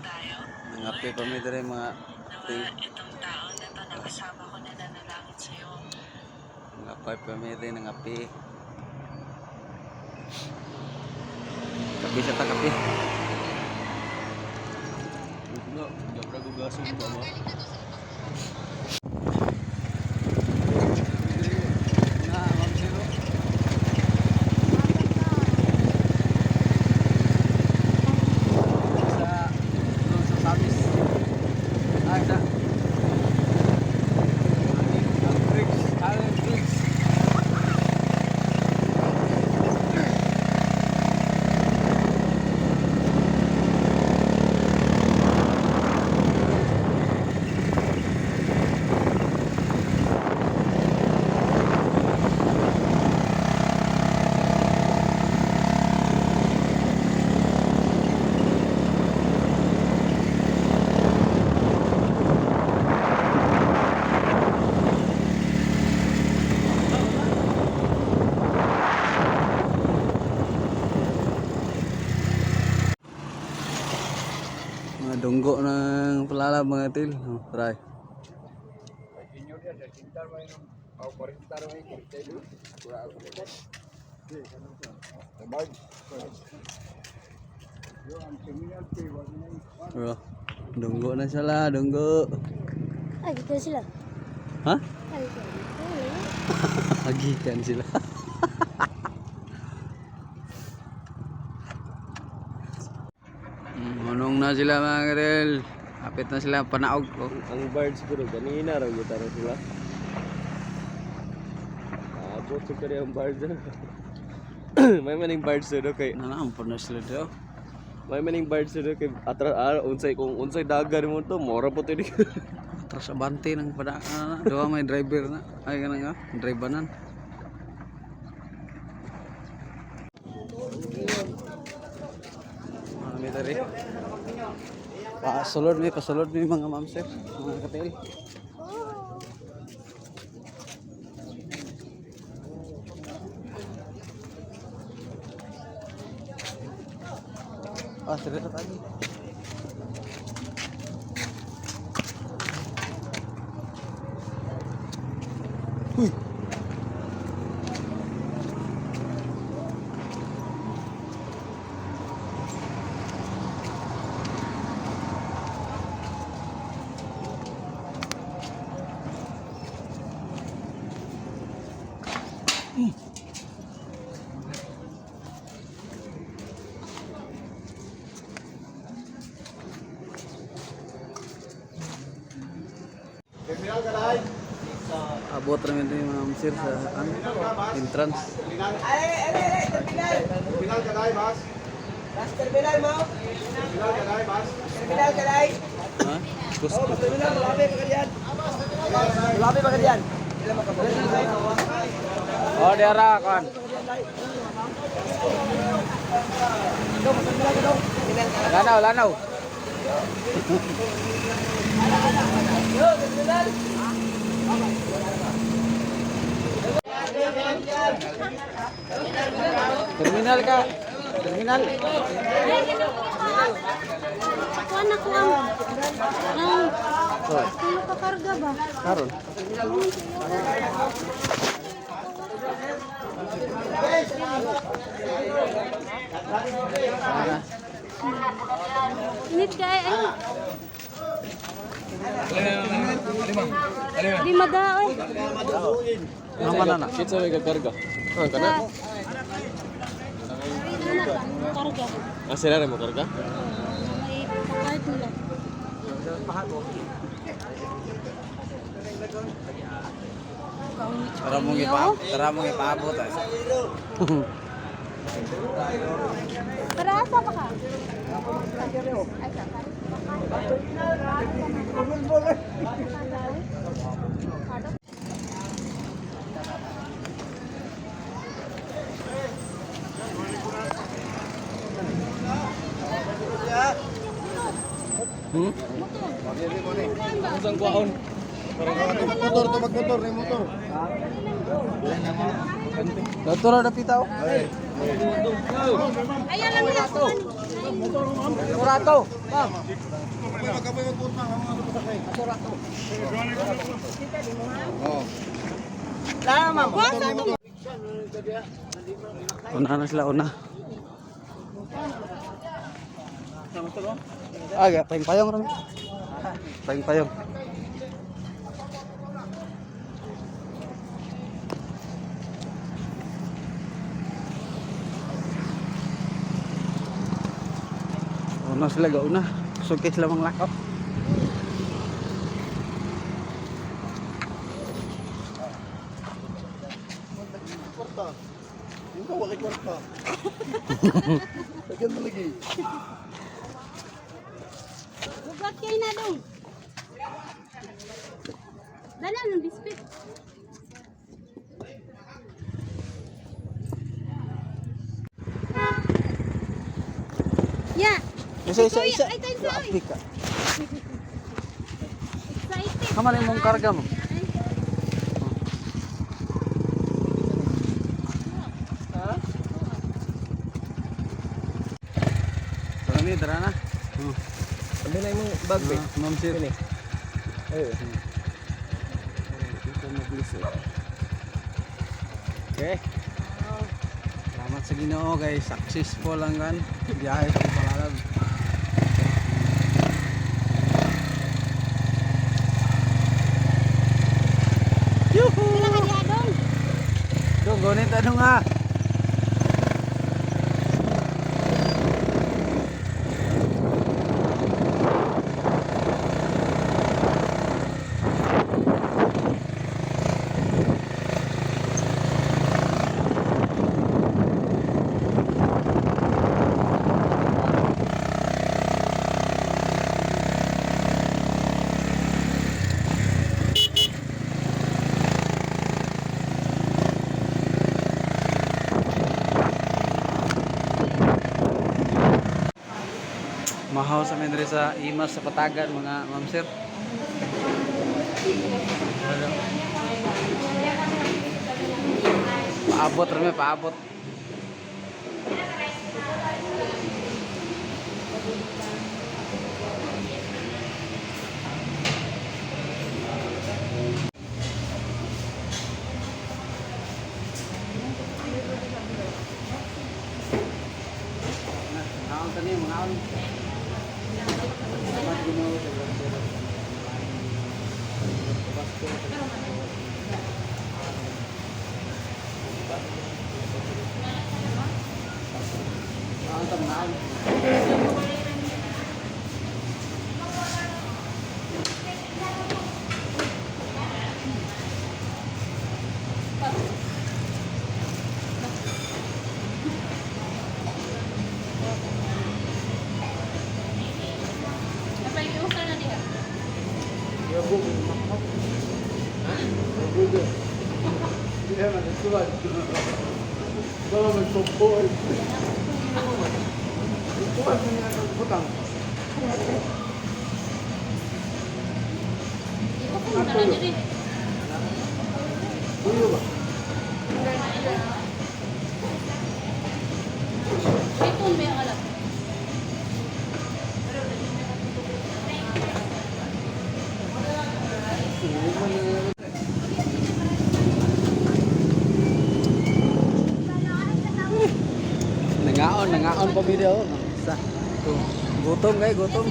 Tayo. Nangape pa mi diri mga Nawa, til. Itong taon na to nakasama ko na nanalangin sa'yo. Nangape pa mi diri, nangape. Kape sa ta kape. No, gabra ko gaso mo ba mo? Na, ma'am sino? Sa doon sa Samis. Ay, sa ang bridge, ang bridge. Mga dunggo ng palala mga til. Oh, try. Bro, dunggo na sila, dunggo. Ay, dito sila. Ha? Ay, dito. Agikan sila. Hunong na sila mga karel. Apit na sila panaog. Oh. Ang birds siguro ganina raw gyud na sila. Abot sa kaya ang birds. May maning birds do kay Nanampon na sila daw. may maning birds do kay atra ah, unsay kung unsay dagan mo to mora po to ni. Atras abante ng pada na. Duha may driver na. Ay ganun nga, driver nan. Marami tari. Pasulod mi mga ma'am sir, mga katil. Ah, sila sa tagi. Uy. Abot namin ito yung mga ma'am sir sa ano, entrance. Terminal ka dai, bas. Bas terminal mo? Terminal ka dai, bas. Terminal ka dai? Ha? Gusto. Oh, bas terminal, malapi pa ka diyan. Malapi pa ka diyan. Ilan mo ka ba? Oh, diara kan. Lanaw, lanaw. Terminal ka. Terminal. Kuha na ko ang ano ka karga ba? Karon. Init kay ay. Di madaoy. Naman na na. Kinsa may kakarga? Ah, kana. Karga. Ah, sila ra mo karga? May pakart nila. Tara mong ipa, tara mong ipaabot ay. Para asa pa ka? Hmm? Unsang kwaon? Motor to, magmotor ni motor. Dato ra dapita oh. Ay. Ayaw lang nila kuan. Murato. Ma'am. Tama, ma'am. Kuha sa itong Una na sila, una. Ah, payong payong ron. Payong payong. Una sila ga una. Sugkit sila mga lakop. Kwarta. Yung ka, wakit kwarta. Lagyan mo lagi. Bugat kay na dong. Dala ng biskuit. Ya. Isa isa isa. Ay, tayo sa. Grabe ka. Excited. Kaman imong karga mo. Tara ni, tara na. Oh. Sabi na imong bag, babe. Ah, ma'am sir. Ayun. Okay. Salamat sa Ginoo kay successful ang kan biyahe sa Balalad. Yuhu! Wala ka diha dong. Dong, gunit ano nga? Mahaw sa diri sa Imas sa Patagan mga ma'am sir. Ano? Paabot rami, paabot. Mga tani, mga on. Salamat Ginoo sa grasya. Ang tamnaan. Kapag iusa na diha. Baka magtumpo. Tuwan mo niya ang butang. Iusa na diri. Tuyo ba? Ito may alam. Nangaon, nangaon pa video. Sa. Gutom kay, gutom.